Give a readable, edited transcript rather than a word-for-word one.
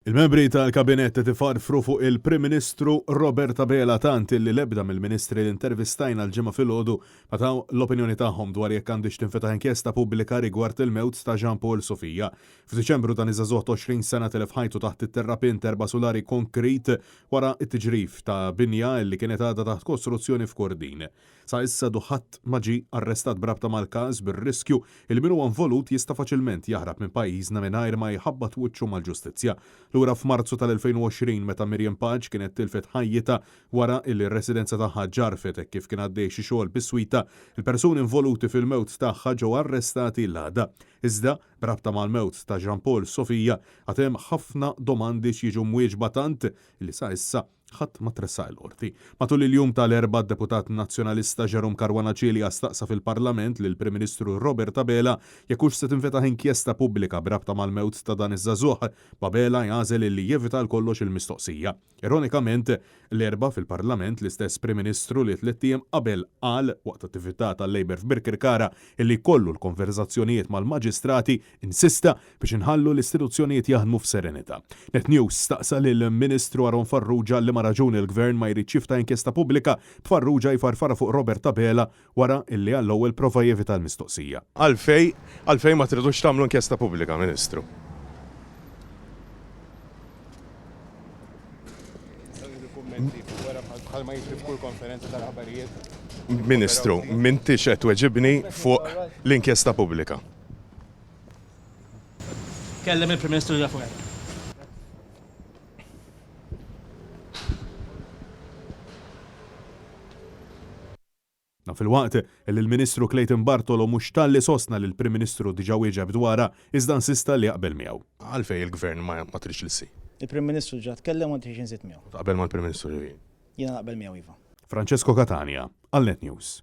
Il-membri tal-Kabinett qed ifarfru fuq il-Prim Ministru Robert Abela tant illi l-ebda mill-Ministri li intervistajna l-Ġimgħa filgħodu ma taw l-opinjoni tagħhom dwar jekk għandhiex tinfetaħ inkjesta pubblika rigward il-mewt ta' Jean Paul Sofia. F'Diċembru dan iż-żagħżugħ ta' 20 sena tilef ħajtu taħt it-terrapien t'erba' sulari konkrit wara t-tiġrif ta' binja li kienet għadha taħt kostruzzjoni f'Kordin. Sa issa għadu ħadd ma ġie arrestat b'rabta mal-każ bir-riskju li min huwa involut jista' faċilment jaħrab minn pajjiżna mingħajr ma jħabbat wiċċu mal-ġustizzja. Lura f'Marzu tal-2020 meta Miriam Pace kienet tilfet ħajjitha wara li r-residenza tagħha ġġarrfet hekk kif kien għaddej xi xogħol biswitha, il-persuni involuti fil-mewt tagħha ġew arrestati l-għada. Iżda, b'rabta mal-mewt ta' Jean Paul Sofia, għad hemm ħafna domandi x'jiġu mwieġba tant li sa issa Ħadd ma tressaq il-Qorti. Matul il-jum ta' l-Erbgħa d-Deputat Nazzjonalista Jerome Caruana Cilia staqsa fil-Parlament lill-Prim Ministru Robert Abela jekk hux se tinfetaħ inkjesta pubblika b'rabta mal-mewt ta' dan iż-żagħżugħ, b'Abela jagħżel illi jevita għal kollox il-mistoqsija. Ironikament, l-Erbgħa fil-Parlament l-istess Prim Ministru li tlett ijiem qabel qal waqt attività tal-Labour f'Birkirkara illi jkollu l-konverżazzjonijiet mal-Maġistrati Insista biex inħallu l-istituzzjonijiet jaħdmu f'serenità. Net News staqsa lill-Ministru Aaron Farrugia għal liema raġuni l-Gvern ma jridx jiftaħ inkjesta pubblika, b'Farrugia jfarfarha fuq Robert Abela wara illi għall-ewwel prova jevita l-mistoqsija. Għalfejn, għalfejn ma tridux tagħmlu inkjesta pubblika, Ministru? Ministru, m'intix qed tweġibni fuq l-inkjesta pubblika. Kellem il-Prim Ministru li fuq hekk. Dan filwaqt li l-Ministru Clayton Bartolo mhux talli sostna li l-Prim Ministru diġà wieġeb dwarha, iżda insista li jaqbel miegħu. Għalfejn il-Gvern ma tridx li ssir? Il-Prim Ministru diġà tkellem u ma tridx inżid miegħu. Taqbel mal-Prim Ministru ġifieri? Jiena naqbel miegħu iva. Francesco Catania, għal Net News.